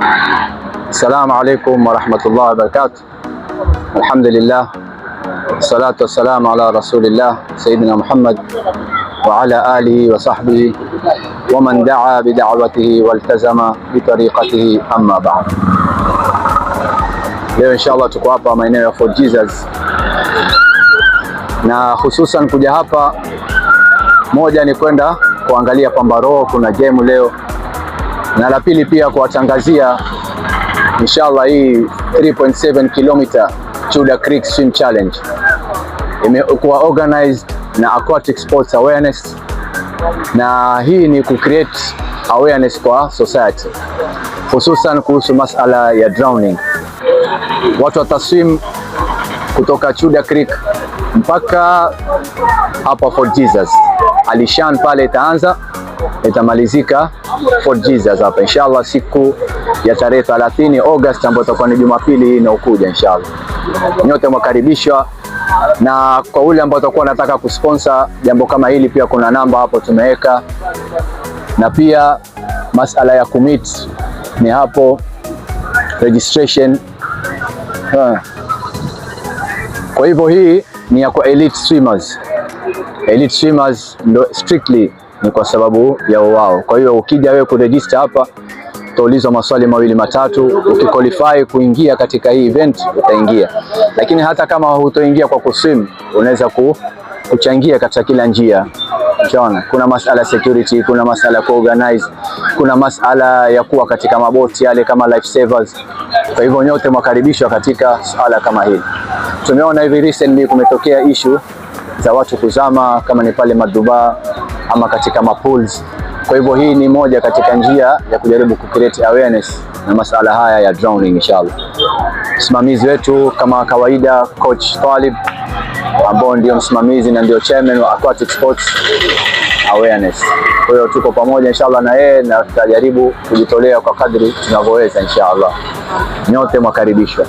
Assalamu alaikum warahmatullahi wabarakatuh. Alhamdulillah, salatu wassalamu ala rasulillah sayyidina Muhammad wa ala alihi wa sahbihi wa man daa bida'watihi waltazama bitariqatihi, amma ba'd. Leo inshallah tuko hapa maeneo ya Fort Jesus na hususan kuja hapa, moja ni kwenda kuangalia Pambaro, kuna game leo, na la pili pia kuwatangazia inshallah hii 3.7 km Tudor Creek Swim Challenge imekuwa organized na Aquatic Sports Awareness, na hii ni ku create awareness kwa society hususan kuhusu masala ya drowning. Watu wataswim kutoka Tudor Creek mpaka hapa Fort Jesus. Alishan pale itaanza, itamalizika Fort Jesus hapa inshallah siku ya tarehe 30 August ambayo itakuwa ni Jumapili hii inayokuja inshallah. Nyote mwakaribishwa, na kwa ule ambao atakuwa anataka kusponsor jambo kama hili pia kuna namba hapo tumeweka, na pia masala ya kumeet ni hapo registration ha. Kwa hivyo hii ni ya kwa elite swimmers. Elite swimmers ndo strictly ni kwa sababu ya wao. Kwa hiyo ukija wewe kuregister hapa utaulizwa maswali mawili matatu, ukiqualify kuingia katika hii event utaingia, lakini hata kama hutoingia kwa kuswim, unaweza kuchangia katika kila njia. Ushaona, kuna masala ya security, kuna masala ya kuorganize, kuna masala ya kuwa katika maboti yale kama life savers. Kwa hivyo nyote mwakaribishwa katika suala kama hili. Tumeona hivi recently kumetokea issue za watu kuzama kama ni pale Maduba ama katika mapools. Kwa hivyo hii ni moja katika njia ya kujaribu ku create awareness na masala haya ya drowning inshallah. Msimamizi wetu kama kawaida Coach Talib ambao ndio msimamizi na ndio chairman wa Aquatic Sports Awareness. Kwa hiyo tuko pamoja inshallah na yeye na tutajaribu kujitolea kwa kadri tunavyoweza inshallah. Nyote mwakaribishwa.